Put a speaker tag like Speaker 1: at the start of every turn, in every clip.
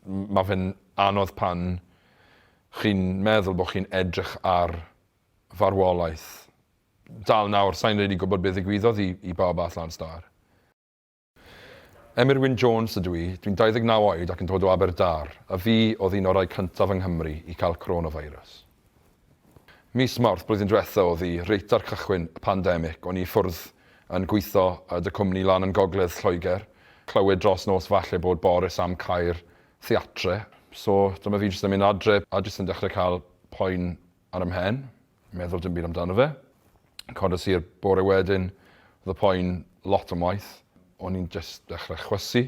Speaker 1: Mae fe'n anodd pan chi'n meddwl bod chi'n edrych ar farwolaeth. Dal nawr, sai'n rili gwybod beth ddigwyddodd i, i bawb all lan stâr. Emyr Wyn Jones ydw i, dwi'n 29 oed ac yn dod o Aberdâr, a fi oedd un o'r rhai cyntaf yng Nghymru i cael coronavirus. Mis Mawrth blwyddyn diwetha oedd hi, reit ar cychwyn y pandemig, o'n i i ffwrdd yn gweithio 'da cwmni lan yn gogledd Lloegr. Clywed dros nos falle bod Boris am cau'r theatre, so dyma fi jyst yn mynd adre a jyst yn dechrau cael poen ar 'y mhen. Meddwl dim byd amdano fe. Codes i'r bore wedyn, oedd y poen lot yn waeth. O'n i'n jyst dechrau chwysu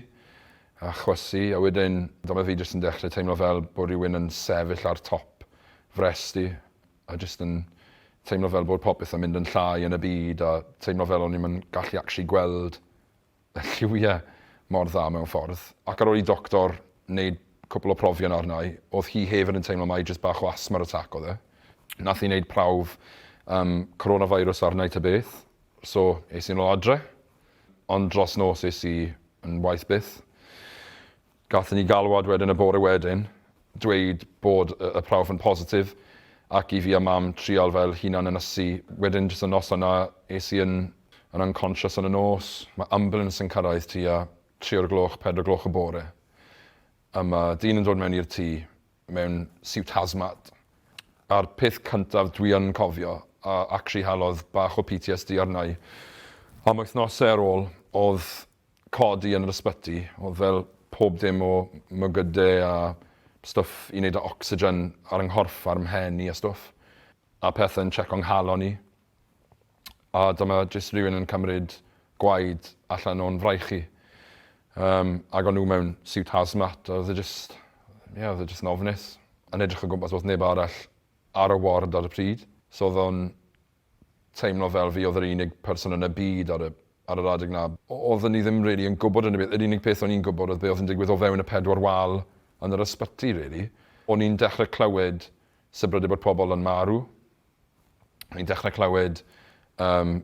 Speaker 1: a chwysu, a wedyn dyma fi jyst yn dechrau teimlo fel bod rhywun yn sefyll ar top frest i, a jyst yn teimlo fel bod popeth yn mynd yn llai yn y byd, a teimlo fel o'n i'm yn gallu actually gweld y lliwiau mor dda mewn ffordd. Ac ar ôl i doctor wneud cwpl o profion arna i, oedd hi hefyd yn teimlo mai jyst bach o asthma attack oedd e. Nath hi wneud prawf um, coronavirus arna i ta beth, so es i'n ôl adre. Ond dros nos es i yn waeth byth. Gathon ni galwad wedyn y bore wedyn, dweud bod y y prawf yn positif, ac i fi a mam trial fel hunan ynysu. Wedyn jyst y noson 'na es i yn yn unconscious yn y nos. Ma' ambulance yn cyrraedd tua tri o'r gloch, pedwar gloch y bore. A ma' dyn yn dod mewn i'r tŷ mewn siwt hazmat. A'r peth cyntaf dwi yn cofio, a actually halodd bach o PTSD arna i am wythnose ar ôl, odd codi yn yr ysbyty, oedd fel pob dim o mygyde a stwff i wneud â ocsigen ar 'y nghorff ar 'mhen i a stwff. A pethe yn checo 'nghalon i. A dyma jyst rhywun yn cymryd gwaed allan o'n fraich i. Yym ag o'n nhw mewn siwt hazmat a oedd e jyst ie oedd e jyst yn ofnus. Yn edrych o gwmpas o'dd neb arall ar y ward ar y pryd. So o'dd o'n teimlo fel fi oedd yr unig person yn y byd ar y ar yr adeg 'na. Oedden ni ddim rili yn gwybod unrhyw beth. Yr unig peth o'n i'n gwybod oedd be oedd yn digwydd o fewn y pedwar wal yn yr ysbyty rili. O'n i'n dechrau clywed sybrydu bod pobl yn marw. O'n i'n dechrau clywed um,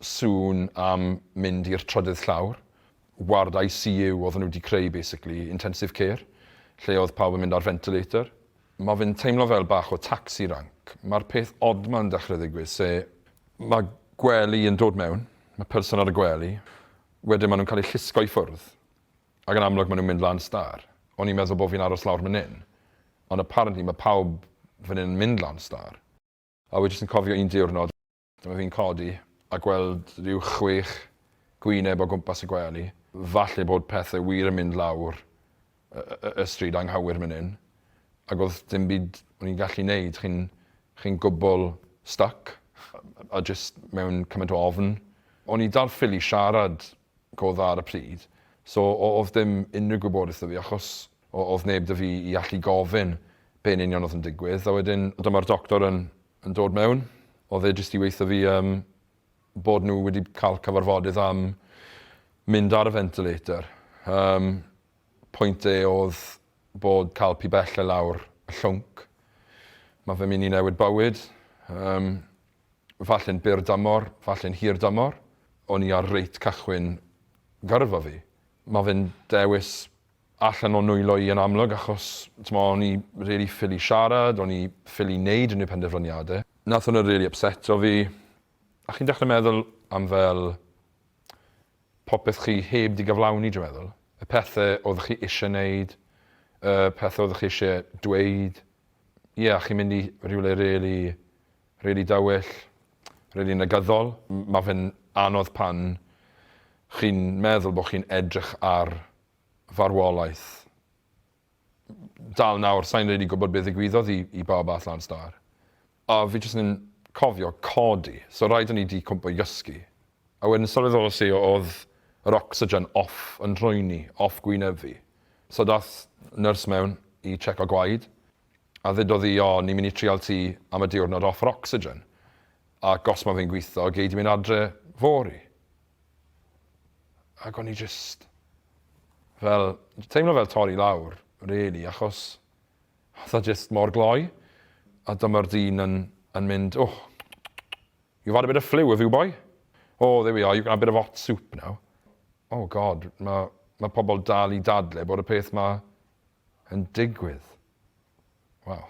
Speaker 1: sŵn am mynd i'r trydydd llawr. Ward ICU oedden nhw wedi creu basically, intensive care, lle oedd pawb yn mynd ar ventilator. Mae fe'n teimlo fel bach o taxi rank. Mae'r peth od 'ma'n dechrau ddigwydd, se mae gwely yn dod mewn, mae person ar y gwely, wedyn maen nhw'n cael eu llusgo i ffwrdd, ac yn amlwg maen nhw'n mynd lan stâr. O'n i'n meddwl bod fi'n aros lawr fan hyn, ond apparently mae pawb fan hyn yn mynd lan stâr. A wi jyst yn cofio un diwrnod, Dyma fi'n codi a gweld rhyw chwech gwyneb o gwmpas y gwely. Falle bod pethe wir yn mynd lawr y, y, y stryd anghywir mynd hyn. Ac oedd dim byd o'n i'n gallu neud. Chi'n chi gwbl stuck a jyst mewn cymaint o ofn. O'n i dal ffili siarad go dda ar y pryd, so oedd dim unrhyw gwybodaeth 'da fi achos oedd neb 'da fi i allu gofyn be yn union oedd yn digwydd. A wedyn dyma'r doctor yn yn dod mewn. Oedd e jyst i weutho fi yym bod nhw wedi cael cyfarfodydd am mynd ar y ventilator. Yym pwynt e oedd bod cael pibellau lawr y llwnc. Mae fe'n mynd i newid bywyd. Yym falle'n byr dymor, falle'n hir dymor. O'n i ar reit cychwyn gyrfa fi. Mae fe'n dewis allan o'n nwylo i yn amlwg achos t'mo' o'n i rili ffili siarad, o'n i ffili neud unrhyw penderfyniade. Nath hwnna rili ypseto fi. A chi'n dechre meddwl am fel popeth chi heb 'di gyflawni dwi meddwl. Y pethe oddech chi isie neud, y pethe oddech chi isie dweud. Ie a chi'n mynd i rywle rili rili dywyll, rili negyddol. Ma' fe'n anodd pan chi'n meddwl bo' chi'n edrych ar farwolaeth. Dal nawr, sai'n rili gwybod beth ddigwyddodd i i bawb all lan stâr. A fi jyst yn cofio codi, so rhaid o'n i 'di cwmpo i gysgu. A wedyn sylweddolais i o'dd yr ocsigen off yn nhrwyn i, off gwyneb fi. So dath nyrs mewn i checo gwaed, a ddudodd hi, o, ni'n mynd i trial ti am y diwrnod off yr ocsigen. Ac os ma' fe'n gwitho, gei di mynd adre fory. Ac o'n i jyst fel, teimlo fel torri lawr, really, achos oedd o jyst mor gloi. A dyma'r dyn yn, yn mynd, oh, you've had a bit of flu, have you, boy? Oh, there we are, you can have a bit of hot soup now. Oh, God, mae ma pobl dal i dadle bod y peth ma yn digwydd? Waw.